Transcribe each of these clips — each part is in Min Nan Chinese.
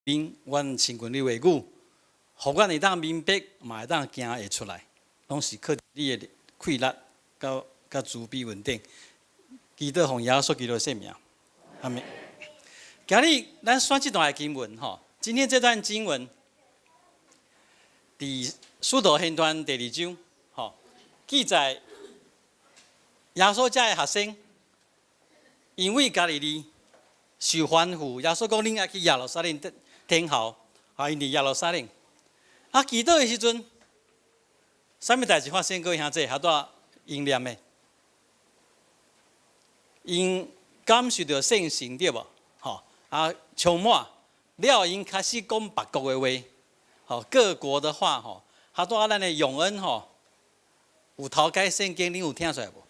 面，阮親近你話語，予阮會當明白，嘛會當行會出來，攏是靠你的氣力佮慈悲恩典。祈禱奉耶穌基督的聖名，阿們。今日咱選這段的經文吼，今天這段經文，佇使徒行傳第二章，吼，記載耶穌遮的學生，𪜶對加利利受吩咐，耶穌講恁愛去耶路撒冷等候，啊，𪜶佇耶路撒冷。啊，祈禱的時陣，啥物代誌發生？各位兄弟，還拄應念的，𪜶感受著聖神對無？吼，啊，充滿了，𪜶開始講別國的話，吼，各國的話，吼，啊，拄咱的永恩吼，有頭解聖經，你有聽出來無？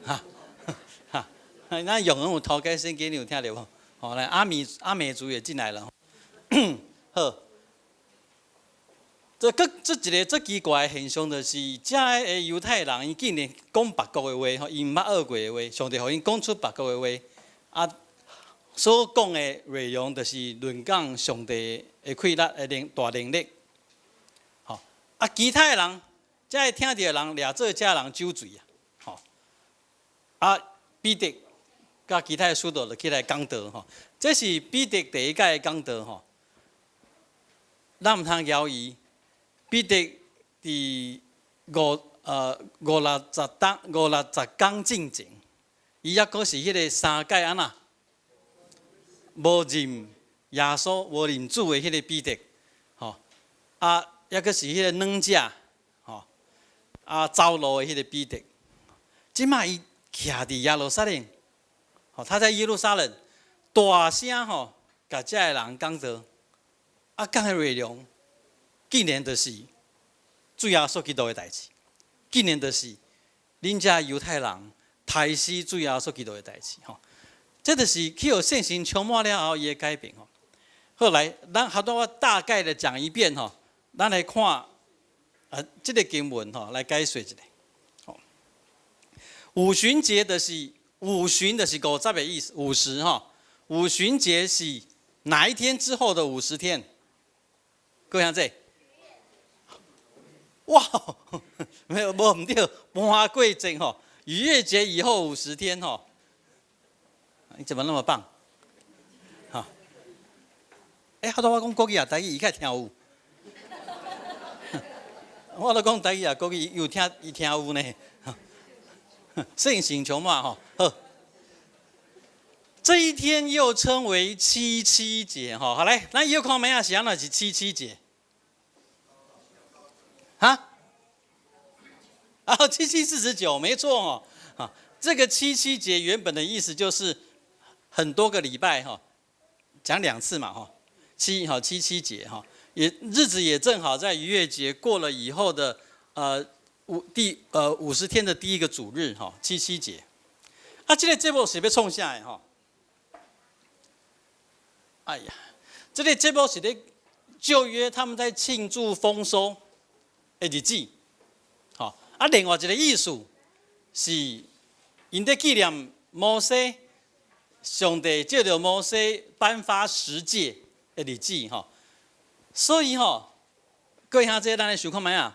哈，哈，咱永恩有頭解聖經，你有聽著無？吼，來阿米阿美族也進來了，好。這閣這一个足奇怪的現象，就是遮的猶太人，𪜶竟然講別國的話，吼，𪜶毋捌學過的話，上帝予𪜶講出別國的話，啊，所講的內容就是論講上帝的氣力的能大能力，吼，啊，其他的人，遮的聽著的人，掠做遮人酒醉啊，吼，啊，彼得佮其他的使徒就起來講道，吼，這是彼得第一擺講道，吼，咱毋通猶疑。彼得佇五六十當五六十工進前，伊猶閣是彼个三擺按怎無認耶穌、無認主的彼个彼得，吼啊，猶閣是彼个軟食，吼啊走路的彼个彼得。這擺伊徛佇耶路撒冷，吼他在耶路撒冷大聲吼，共遮的人講道，啊講的內容，竟然就是主耶穌基督的代誌，竟然就是恁遮猶太人刣死主耶穌基督的代誌吼。這就是去予聖神充滿了後，伊的改變吼。後來，咱好多我大概的講一遍吼，咱來看啊，這个經文吼，來解說一下。五旬節就是五旬，就是50的意思，50吼。五旬節是哪一天之後的50天？各位兄弟。哇，沒有，無毋對，盤過節吼，逾越節以後五十天吼，你怎麼那麼棒？哈，欸，好多我講國語也台語，伊較聽有。我都講台語啊，國語有聽，伊聽有呢。聖神充滿吼，好。這一天又稱為七七節吼，好來，咱又看覓仔是按怎是七七節？哈？啊，七七四十九，沒錯哦。啊，這個七七節原本的意思就是很多個禮拜哈，講兩次嘛哈，七哈七七節哈，也日子也正好在逾越節過了以後的第50天的第一個主日哈，七七節。啊，這個節目是欲創啥的哈？哎呀，這個節目是咧舊約他們在慶祝豐收的日子，吼啊！另外一個意思是，𪜶咧紀念摩西，上帝借著摩西頒發十誡的日子，吼。所以吼，各位兄弟，咱來想看覓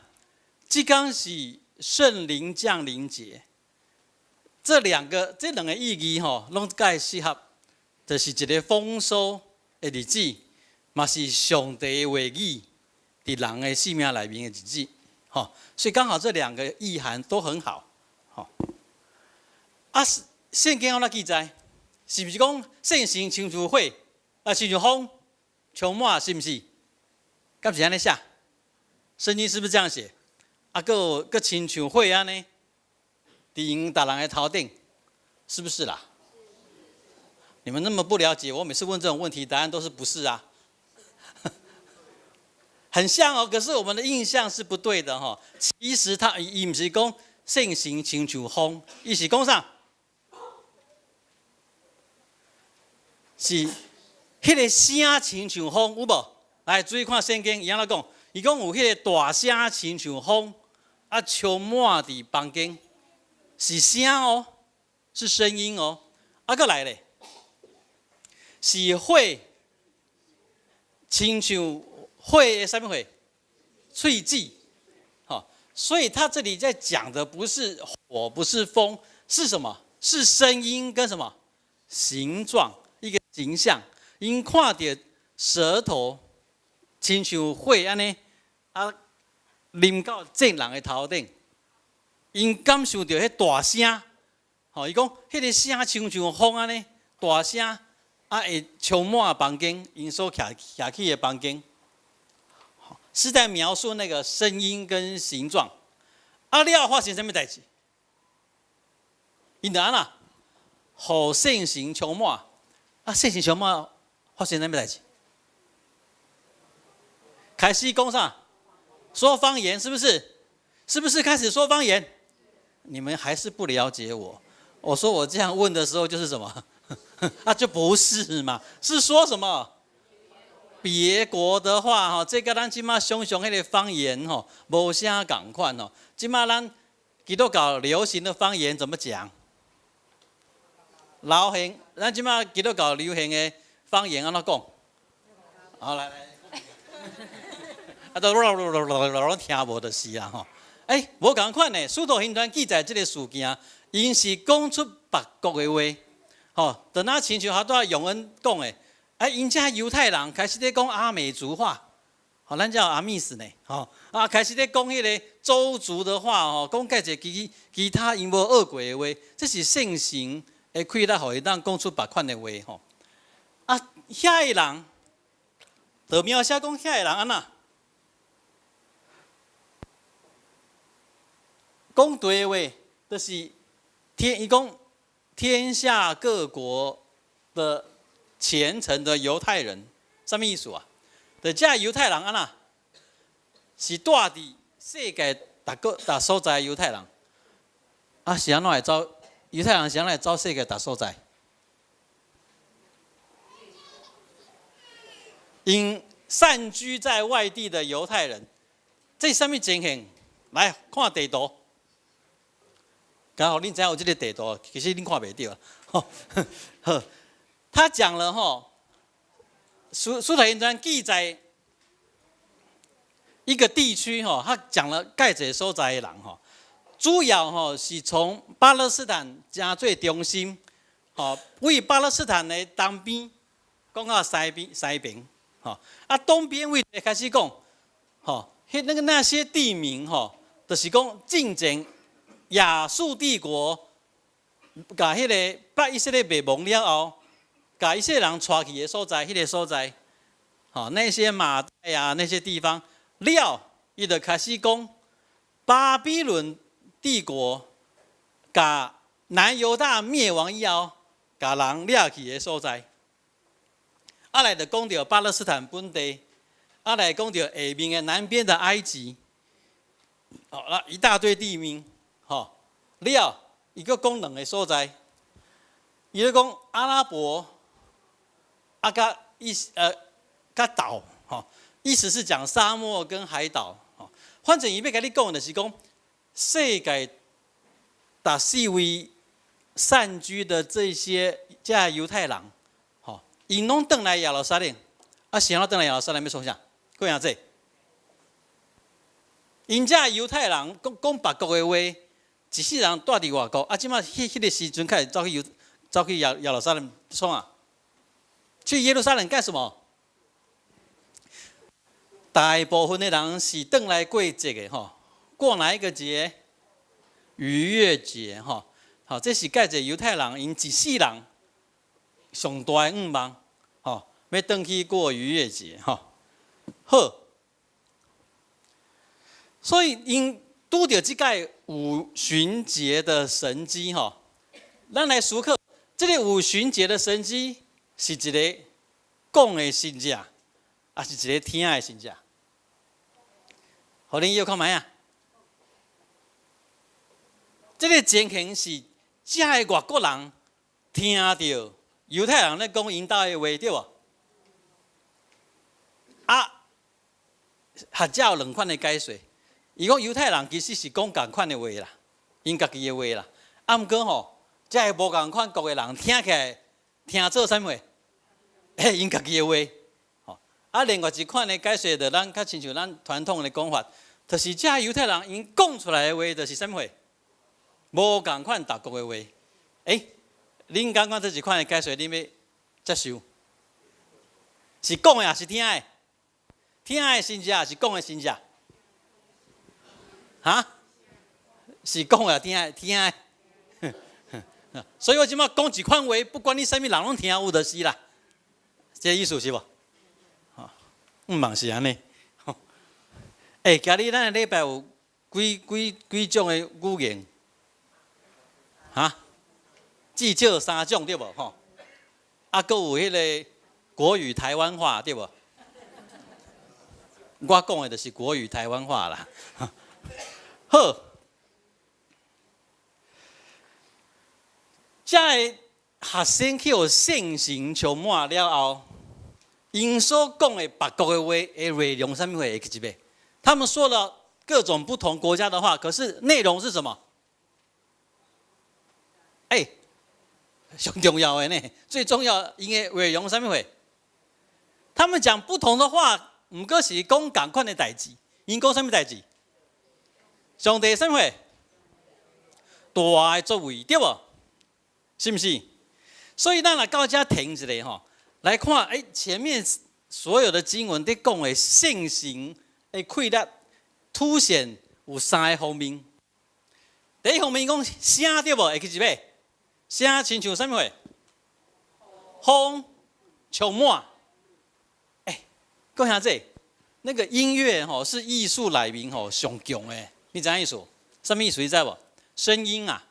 仔？這工是聖靈降臨節，這兩個意義吼，攏蓋適合，就是一個豐收的日子，嘛是上帝的話語佇人的生命內面的日子。吼，所以剛好這兩個意涵都很好，吼。啊，聖經按怎記載？是毋是講聖神親像火，啊，親像風充滿，是毋是？敢是按呢寫？聖經是不是這樣寫？啊，閣閣親像火按呢，佇𪜶逐人的頭頂，是不是啦？你們那麼不了解，我每次問這種問題，答案都是不是啊？很像哦，可是我們的印象是不對的哈。其實他伊毋是講聖神親像風，伊是講啥？是彼个聲親像風，有無？來注意看聖經，伊按怎講？伊講有彼個大聲親像風，啊，充滿佇房間，是聲哦，是聲音哦。啊，閣來咧，是火。親像火的啥物貨？喙舌，吼，所以他這裡在講的不是火，不是風，是什麼？是聲音跟什麼形狀？一個形象。𪜶看著舌頭親像火按呢，啊，淋到眾人的頭頂，𪜶感受著彼大聲，吼，伊講彼個聲親像風按呢，大聲，啊，會充滿房間，𪜶所徛徛起的房間，是在描述那個聲音跟形狀。啊，了發生啥物代誌？𪜶就按怎？予聖神充滿，啊，聖神充滿發生啥物代誌？開始講啥？說方言是不是？是不是開始說方言？你們還是不了解我。我說我這樣問的時候就是什麼？啊，就不是嘛？是說什麼？別國的話吼，這佮咱這馬想像彼个方言吼，無啥仝款吼。這馬咱基督教流行的方言怎麼講？流行，咱這馬基督教流行的方言按怎講？好，來來。啊，都攏聽無就是啦吼。欸，無仝款呢，使徒行傳記載這个事件，𪜶是講出別國的話，吼，就若親像拄仔永恩講的，哎，𪜶遮猶太人開始咧講阿美族話，吼，咱叫阿密斯呢，吼，啊，開始咧講彼个鄒族的話，吼，講蓋濟其其他𪜶無學過的話，這是聖神的氣力，予伊當講出別款的話，吼。啊，遐个人，就描寫講遐个人按怎？講對話，就是天，伊講天下各國的虔誠的猶太人，啥物意思啊？就這猶太人按怎？是蹛佇世界逐個逐所在的猶太人。啊，是按怎會走？猶太人是按怎會走世界逐所在？𪜶散居在外地的猶太人，這是啥物情形？來看地圖。剛好恁知影有這个地圖，其實恁看袂著。好，他講了吼，使使徒行傳記載一個地區吼，他講了蓋濟所在的人吼，主要吼是從巴勒斯坦成做中心，吼，為巴勒斯坦的東邊講到西邊西邊，吼，啊東邊位開始講，吼，彼那個那些地名吼，就是講進前亞述帝國共彼个北以色列滅亡了後，共以色列人帶去的所在，彼个所在，吼，那些瑪代啊，那些地方了，伊就開始講巴比倫帝國共南猶大滅亡以後，共人掠去的所在。啊來就講著巴勒斯坦本地，啊來講著下面的南邊的埃及，哦，那一大堆地名。吼，了，伊閣講兩个所在，伊咧講阿拉伯，啊，佮意思佮島，吼，意思是講沙漠跟海島，吼，反正伊欲共你講的是講世界逐四圍散居的這些這猶太人，吼，𪜶攏轉來耶路撒冷，啊，是按怎轉來耶路撒冷欲創啥？過樣這，𪜶這猶太人講講別國的話。一世人蹛佇外國，啊，這馬彼彼个時陣開始走去猶走去耶耶路撒冷創啊？去耶路撒冷幹什麼？大部分的人是轉來過節的吼，過哪一個節？逾越節吼，好，這是蓋濟猶太人𪜶一世人上大的願望，吼，欲轉去過逾越節吼。好，所以𪜶拄著這擺五旬節的神蹟吼，咱來思考，這个五旬節的神蹟是一个講的神跡，抑是一个聽的神跡？予恁搖看覓啊？這个情形是遮个外國人聽著猶太人咧講𪜶兜的話，對無？啊，學者有兩款的解說。伊講猶太人其實是講仝款的話啦，𪜶家己的話啦。啊，毋過吼，遮个無仝款國的人聽起來聽做啥物話？欸，𪜶家己的話。吼，啊，另外一款的解說，就咱較親像咱傳統的講法，就是這猶太人𪜶講出來的話，就是啥物話？無仝款別國的話。欸，恁感覺這一款的解說，恁欲接受？是講的抑是聽的？聽的先食，抑是講的先食？哈？是講的，聽的，聽的。所以我這擺講一款話，不管你啥物人攏聽有就是啦。這個意思是無？毋嘛是按呢。欸，今日咱的禮拜有幾種的語言？哈？至少三種對無？吼。啊，閣有彼个國語台灣話對無？我講的就是國語台灣話啦。好，這个學生去予聖神充滿了後，𪜶所講的別國的話的內容啥物貨會記得？他們說了各種不同國家的話，可是內容是什麼？欸，上重要的呢，最重要，𪜶的內容啥物貨？他們講不同的話，毋過是講仝款的代誌。𪜶講啥物代誌？上帝啥物貨？大的作為，對無？是毋是？所以咱來到遮停一下吼，來看，欸，前面所有的經文佇講的聖神的氣力凸顯有三个方面。第一方面講聲對無？會記得無？聲親像啥物貨？風充滿。欸，各位兄弟，那個音樂吼是藝術內面吼上強的，你知影意思？啥物意思你知無？聲音啊，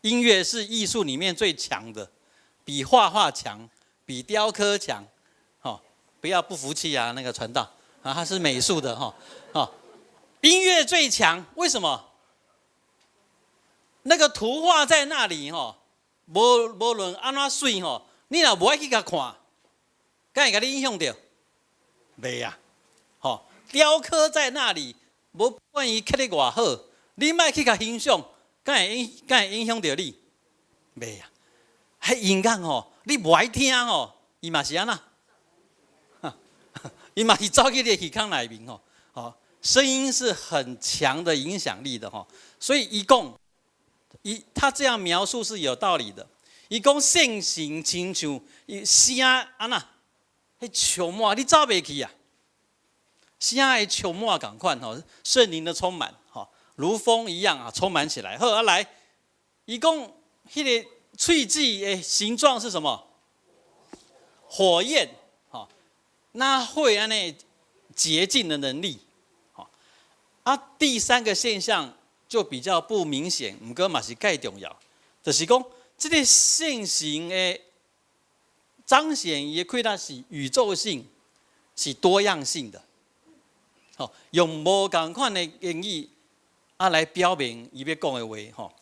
音樂是藝術裡面最強的，比畫畫強，比雕刻強。吼，不要不服氣啊，那個傳道啊，他是美術的哈，哦，音樂最強，為什麼？那個圖畫在那裡吼，無論按怎媠吼，你若無愛去共看，敢會共你影響著？袂啊，吼，雕刻在那裡，無管伊刻得偌好，你莫去共欣賞，敢會影響著你？袂啊，彼音樂吼，你無愛聽吼，伊嘛是按怎？伊嘛是走去你耳孔內面吼，哦，聲音是很強的影響力的吼，所以伊講，伊他這樣描述是有道理的。伊講聖神親像伊聲按怎？彼充滿你走袂去啊！聲會充滿仝款吼，聖靈的充滿吼，如風一樣啊，充滿起來。好啊，來，伊講彼个喙舌的形狀是什麼？火焰，吼，那會按呢潔淨的能力，吼啊，第三個現象就比較不明顯，毋過嘛是蓋重要，就是講這个聖神的彰顯伊的氣力是宇宙性，是多樣性的，吼，用無仝款的言語啊來表明伊欲講的話，吼。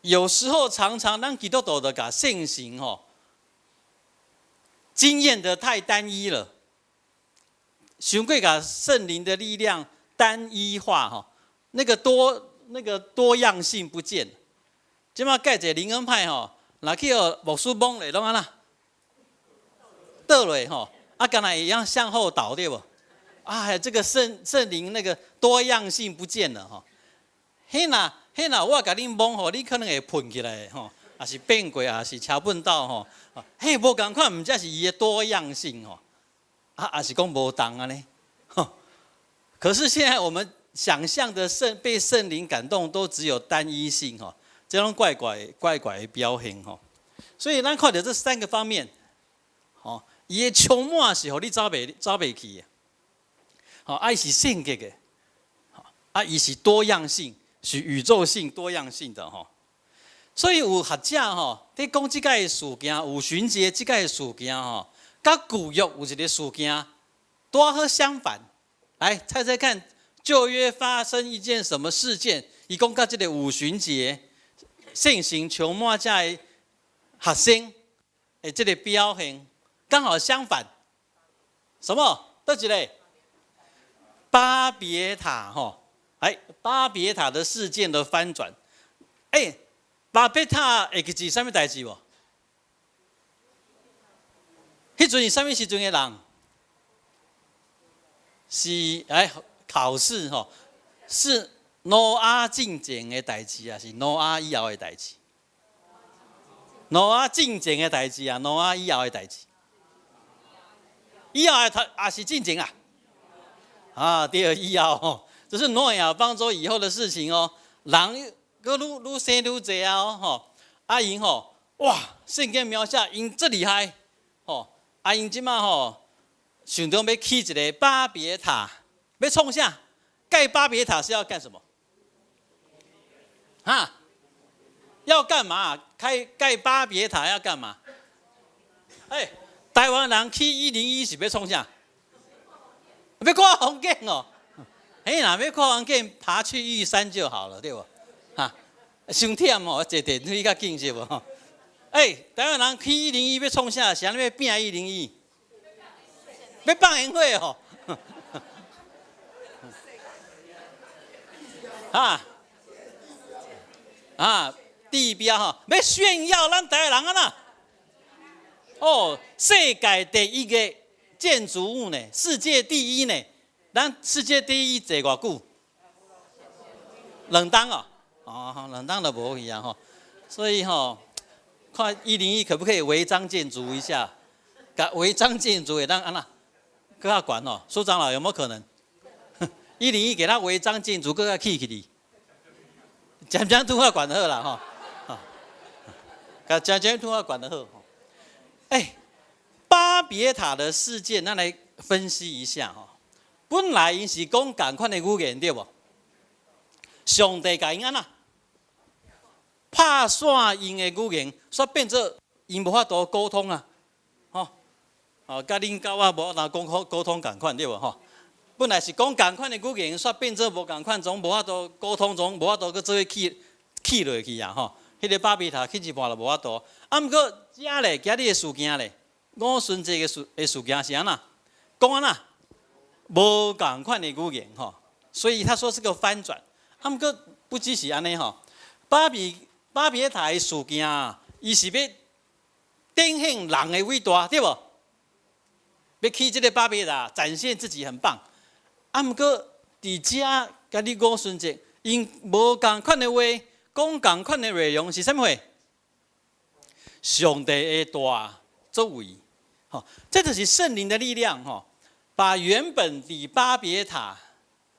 有時候常常咱基督徒就共聖神吼經驗得太單一了，傷過共聖靈的力量單一化，吼，那個多樣性不見。這擺蓋一个靈恩派吼，若去予牧師摸咧，攏按怎？倒落吼，啊，敢若會曉向後倒對無？哎，這個聖靈那個多樣性不見了吼。彼若我共恁摸吼，你可能會噴起來吼，抑是變過，抑是車糞斗吼。彼無仝款，毋才是伊的多樣性吼。啊，抑是講無仝按呢。可是現在我們想象的被聖靈感動，都只有單一性吼，這種怪怪怪怪的表現吼。所以咱看著這三個方面，吼，伊的充滿是予你走袂去的，吼，啊，伊是聖潔的，啊，伊是多樣性，是宇宙性多樣性的吼。所以有學者吼，佇講這个事件，五旬節這个事件吼，佮舊約有一个事件，拄好相反。來猜猜看，舊約發生一件什麼事件？伊講佮這个五旬節聖神充滿這个學生的這个表現，剛好相反。什麼？佗一个？巴別塔吼，哎，巴別塔的事件的翻轉，欸，巴別塔會記得啥物代誌無？彼陣是啥物時陣的人？是來考試吼，是挪亞進前的代誌，抑是挪亞以後的代誌？挪亞進前的代誌啊，挪亞以後的代誌？以後的他抑是進前啊？啊，對，以後吼，這是諾亞方舟以後的事情哦。人閣愈愈生愈濟啊吼，啊𪜶吼，哇，聖經描寫𪜶足厲害吼，啊𪜶這馬吼，想著欲起一个巴別塔，欲創啥？蓋巴別塔是要幹什麼？哈？要幹嘛？開蓋巴別塔要幹嘛？欸，台灣人起101是欲創啥？欲看風景哦。嘿啦，欲看風景，爬去玉山就好了，對無？哈，傷忝哦，坐電梯較緊是無？欸，台灣人起101欲創啥？是按呢欲拚101？欲放煙火哦？啊啊！地標吼，欲炫耀咱台灣人按怎？哦，世界第一个建築物呢，世界第一呢。咱世界第一坐偌久？2冬哦，哦，2冬就無去啊吼。所以吼，看101可不可以違章建築一下？共違章建築會當按怎？閣較懸哦，蘇長老有沒有可能？101給他違章建築，閣較起起哩？漸漸拄較懸好啦吼，共漸漸拄較懸就好。欸，巴別塔的事件，咱來分析一下吼。本來𪜶是講仝款的語言對無？上帝共𪜶按怎？拍散𪜶的語言，煞變做𪜶無法度溝通啊！吼，哦，佮恁佮我無法度講溝通仝款對無？吼，本來是講仝款的語言，煞變做無仝款，總無法度溝通，總無法度閣做伙起起落去啊！吼，彼个巴別塔起一半就無法度。啊，毋過遮咧，今日的事件咧，五旬節的事件是按怎？講按怎？無仝款的語言吼，所以他說是個翻轉。啊，毋過不只是按呢吼，巴別塔的事件啊，伊是欲展現人的偉大，對無？欲起這个巴別塔，展現自己很棒。啊，毋過佇遮今日五旬節，𪜶無仝款的話，講仝款的內容是啥物貨？上帝的大作為，吼，這就是聖靈的力量，吼，把原本佇巴別塔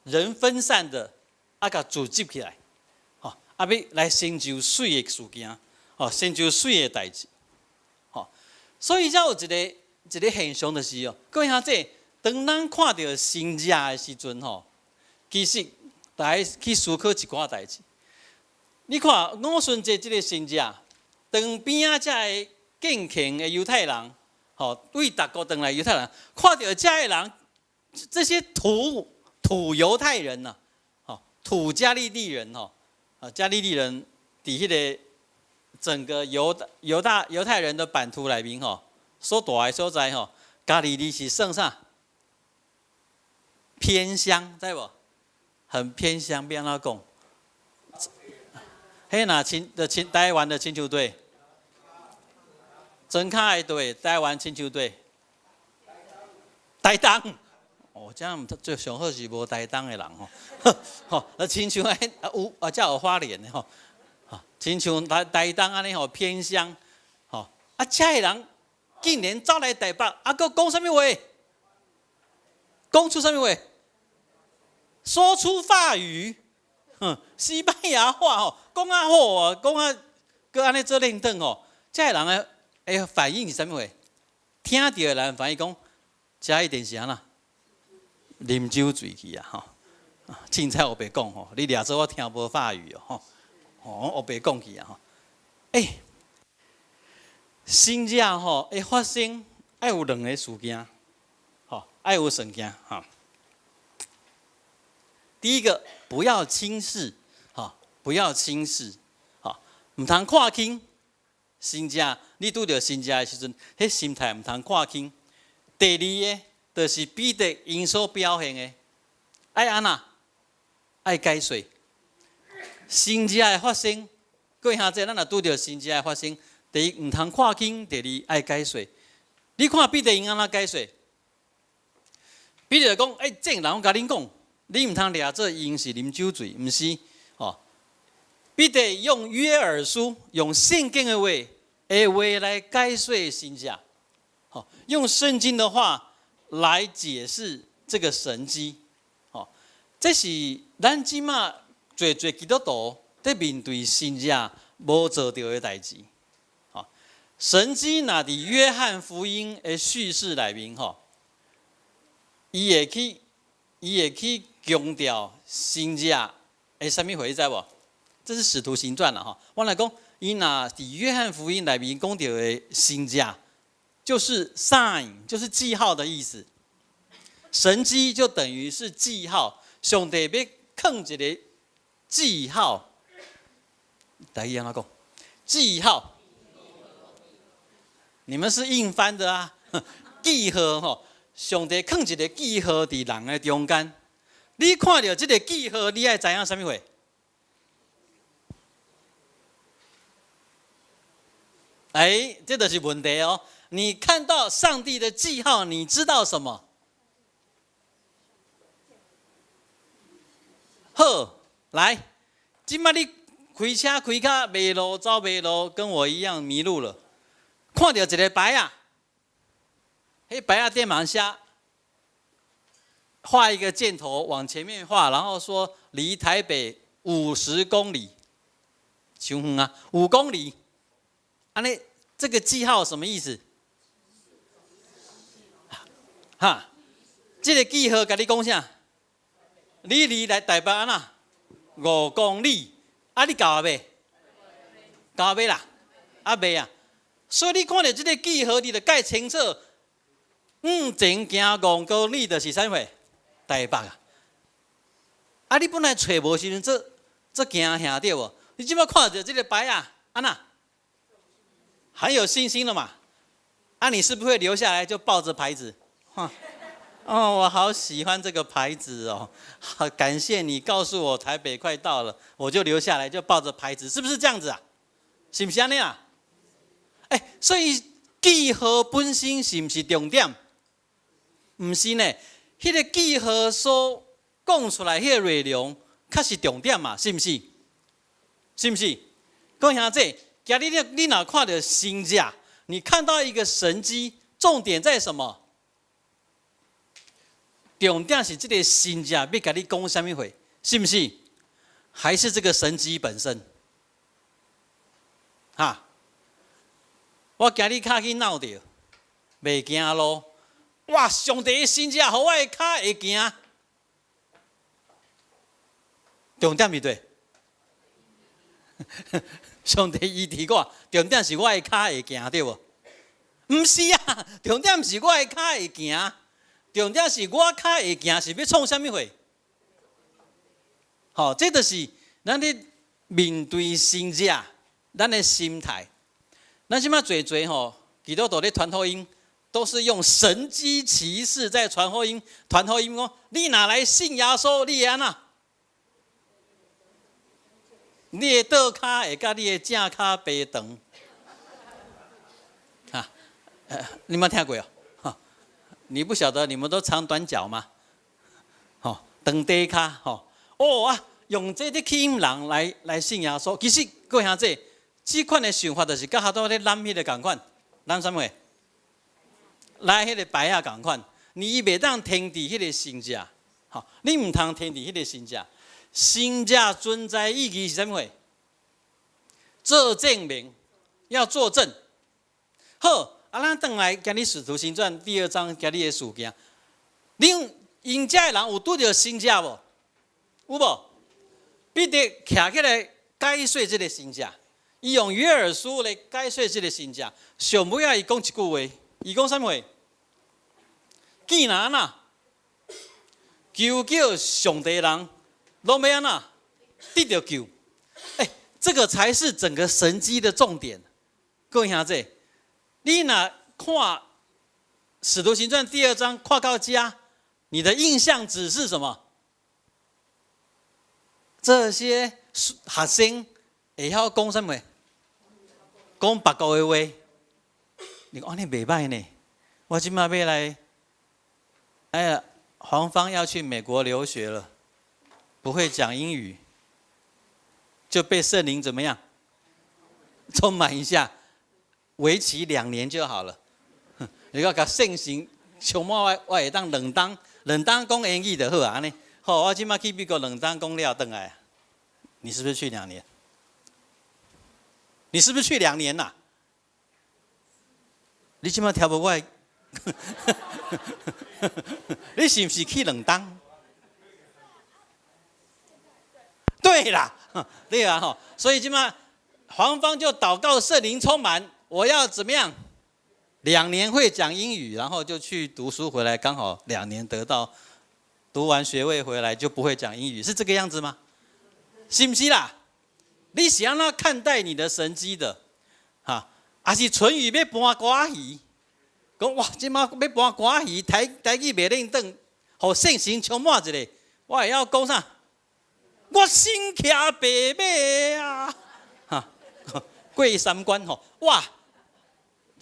人分散的，啊，共組織起來，吼，啊，欲來成就媠的事件，吼，成就媠的代誌，吼，所以才有一个現象就是哦，各位兄弟，當咱看著神跡的時陣吼，其實大家去思考一寡代誌。你看五旬節這个神跡，當邊仔遮个敬虔的猶太人，吼，對逐國轉來猶太人，看著遮个人，這些土土猶太人吶，吼，土加利利人吼，啊，加利利人佇彼个整個猶太人的版圖內面吼，所蹛的所在吼，加利利是算啥？偏鄉，知無？很偏鄉，欲按怎講？彼若親的親台灣的親像隊，莊跤的隊，台灣親像隊，台東。哦，這樣最上好是無台東的人吼，吼，啊，親像彼有啊，才有花蓮的吼，親像台東按呢吼偏鄉，吼，啊，遮的人竟然走來台北，啊，閣講啥物話？講出啥物話？說出法語，哼，西班牙話吼，講啊好啊，講啊，閣按呢做輪轉吼，遮的人的反應是啥物話？聽著的人反應講，遮一定是按怎？啉酒醉去啊！吼，凊彩烏白講吼，你掠做我聽無法語哦，吼，吼，烏白講去啊！吼，欸，神跡吼會發生，愛有兩个事件，吼，愛有事件吼。第一個，不要輕視，吼，不要輕視，吼，毋通看輕神跡。你拄著神跡的時陣，彼心態毋通看輕。第二个，就是彼得𪜶所表現的，愛按怎？愛解說。神跡的發生，各位兄弟，咱若拄著神跡的發生，第一毋通看輕，第二愛解說。你看彼得𪜶按怎解說？彼得講，欸，眾人，我共恁講，你毋通掠做𪜶是啉酒醉，毋是，吼。彼得用約珥書，用聖經的話來解說神跡，吼，用聖經的話來解釋這個神蹟，吼，這是咱這馬濟濟基督徒佇面對神跡無做著的代誌，吼。神蹟若佇約翰福音的敘事內面，吼，伊會去強調神跡的啥物貨，你知無？這是使徒行傳啦，吼。我來講，伊若佇約翰福音內面講著的神跡，就是 sign，就是記號的意思。神蹟就等於是記號，上帝欲囥一个記號，台語按怎講？記號。你們是硬翻的啊？記號吼，上帝囥一个記號佇人的中間，你看著這个記號，你愛知影啥物貨？哎，這就是問題哦。你看到上帝的記號，你知道什麼？好，來，這擺你開車開較迷路，走迷路，跟我一樣迷路了。看著一个牌仔，彼牌仔頂面寫，畫一個箭頭往前面畫，然後說離台北50公里，傷遠啊，5公里。按呢，這個記號什麼意思？哈，這個記號共你講啥？你離來台北按怎？5公里，啊，你到啊未？到未啦？啊未啊？所以你看著這個記號，你就蓋清楚，向前行五公里就是啥貨？台北啊！啊，你本來揣無時陣，做做驚嚇對無？你這擺看著這個牌仔，按怎？很有信心了嘛？啊，你是不是會留下來就抱着牌子？哈，哦，我好喜歡這個牌子哦，好感謝你告訴我台北快到了，我就留下來就抱着牌子，是不是這樣子啊？是毋是按呢啊？欸，所以記號本身是毋是重點？毋是呢，彼個記號所講出來彼個內容，較是重點嘛？是毋是？是毋是？各位兄弟，今日你若看著神跡，你看到一個神蹟，重點在什麼？重點是這個神跡欲共你講啥物話，是毋是？還是這個神蹟本身？哈？我今日跤去鬧著，袂行路。哇！上帝的神跡，予我的跤會行。重點是佗？上帝醫治我，重點是我的跤會行，對無？毋是啊，重點毋是我的跤會行，重點是我跤會行是欲創啥物貨？吼，這就是咱咧面對神跡，咱的心態。咱這馬濟濟吼，基督徒咧傳福音，都是用神蹟奇事在傳福音。傳福音講，你若來信耶穌，你會按怎？你的倒跤會佮你的正跤白長。哈，你沒聽過哦？哈，你不曉得你們都長短腳嗎？吼，長短跤吼。哦啊，用這個吸引人來信耶穌。其實各位兄弟，這款的想法就是佮拄仔咧攬彼个仝款，攬啥物？來彼个牌仔仝款，你袂當停佇彼个神跡，吼，你毋通停佇彼个神跡。神跡存在意義是啥物？做證明，要作證。好，啊，咱轉來今日使徒行傳第二章今日的事件，恁𪜶遮的人有拄著神跡無？有無？彼得徛起來解說這个神跡，伊用約珥書來解說這个神跡。上尾仔伊講一句話，伊講啥物話？既然按怎，求叫上帝人，攏欲按怎，得著救。欸，這個才是整個神蹟的重點。各位兄弟，你若看《使徒行傳》第二章，看到遮，你的印象只是什麼？這些學生會曉講啥物？講別國的話。你講按呢袂䆀呢？我這馬欲來，哎呀，黃芳要去美國留學了，不會講英語，就被聖靈怎麼樣？充滿一下，為期2年就好了。你講共聖靈充滿我，我會當兩冬兩冬講英語就好啊，按呢。好，我這馬去美國兩冬講了轉來。你是不是去兩年？你是不是去兩年吶？你這馬聽無我？你是毋是去兩冬？對啦，對啊，吼，所以這馬黃芳就禱告聖靈充滿，我要怎麼樣？2年會講英語，然後就去讀書回來，剛好兩年得到讀完學位回來就不會講英語，是這個樣子嗎？是毋是啦？你是按怎看待你的神蹟的？哈，還是淳於欲搬歌仔戲？講哇，這馬欲搬歌仔戲，台台語袂輪轉，予聖神充滿一下，我會曉講啥？我身騎白馬啊！哈，過三關吼，哇！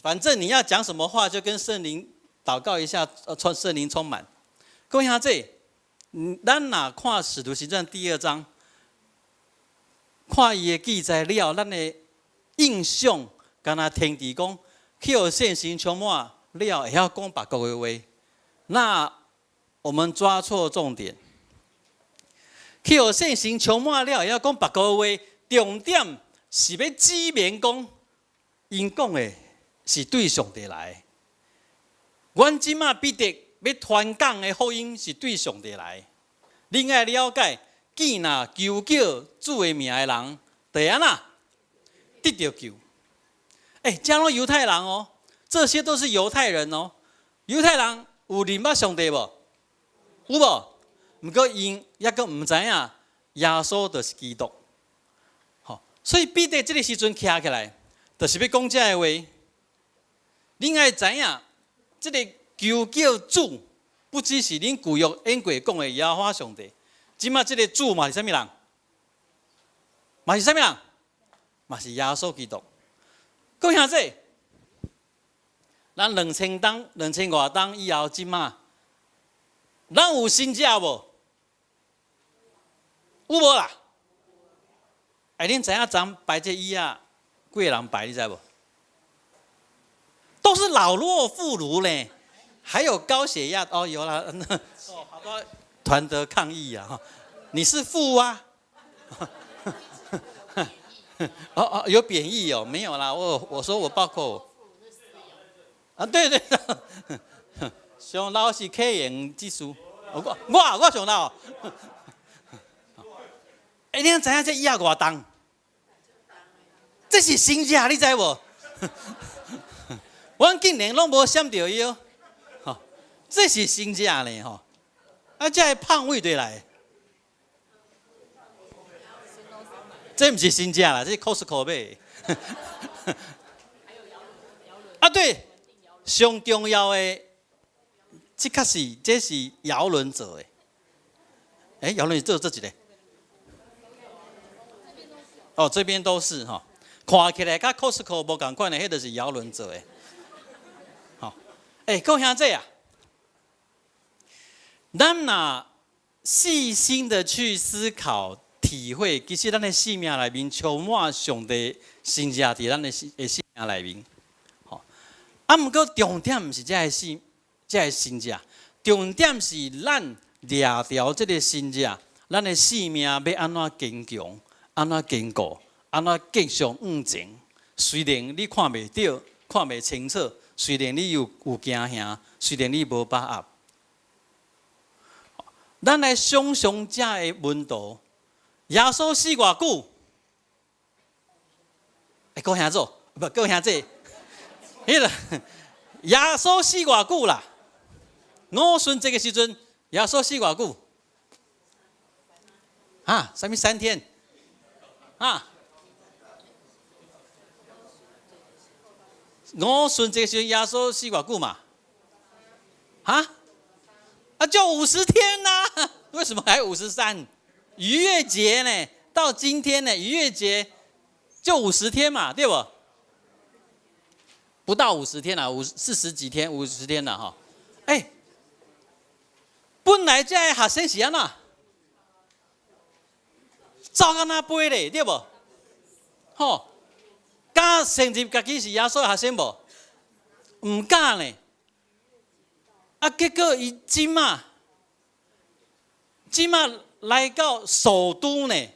反正你要講什麼話，就跟聖靈禱告一下，充聖靈充滿。各位兄弟，咱若看使徒行傳第二章，看伊的記載了，咱的印象，敢若停佇講，去予聖神充滿了，會曉講別國的話。那我們抓錯重點。去予聖神充滿了，會曉講別國的話，重點是欲指明講，𪜶講的是對上帝來。阮這馬彼得欲傳講的福音是對上帝來。恁愛了解，見若求叫主的名的人，就會按怎得著救。欸，這攏猶太人哦，這些都是猶太人哦。猶太人有認捌上帝無？有無？毋過𪜶猶閣毋知影耶穌就是基督。吼，所以彼得這个時陣徛起來，就是欲講這个話。恁愛知影，這个求叫主，不只是恁舊約演過講的耶和華上帝。這馬這个主嘛是啥物人？嘛是啥物人？嘛是耶穌基督。各位兄弟，咱2000冬、2000外冬以後，這馬，咱有神跡無？有無啦？欸，恁知影昨擺這椅仔幾个人擺？你知無？都是老弱婦孺呢，還有高血壓哦，有啦，哦，好多團得抗議啊！你是婦啊？哦哦，有貶義哦，沒有啦，我說我包括啊，對對對，上老是客人技術，我上老。欸，你知影這椅仔偌重？這是神跡，你知無？阮竟然攏無閃著伊哦，吼，這是神跡呢吼！啊，這个胖佗佗來？這毋是神跡啦，這是 Costco 買的。啊，對，上重要的，這確實這是郵輪做的。欸，郵輪是做這一个？哦，這邊都是吼，看起來佮 Costco 無仝款的，彼就是郵輪做的。吼，欸，各位兄弟啊，咱若細心的去思考、體會，其實咱的生命內面充滿上帝神跡佇咱的生命內面。吼，啊，毋過重點毋是這个生，這个神跡，重點是咱掠著這个神跡，咱的生命欲按怎堅強，按怎堅固，按怎繼續向前。雖然你看袂著，看袂清楚，雖然你有驚嚇，雖然你無把握。咱來想象這个門徒，耶穌死偌久？欸，各位兄弟，不，各位兄弟，彼个耶穌死偌久啦？五旬節的時陣，耶穌死偌久？啊，啥物3天？啊？五旬節時陣，耶穌死偌久嘛？啊？啊，就50天吶，為什麼還53？逾越節呢？到今天呢？逾越節就五十天嘛，對不？不到五十天了，五四十幾天，50天了哈。欸，本來這个學生是按怎？走敢若飛咧，對無？吼，敢承認家己是耶穌的學生無？毋敢呢。啊，結果伊這馬，這馬來到首都呢，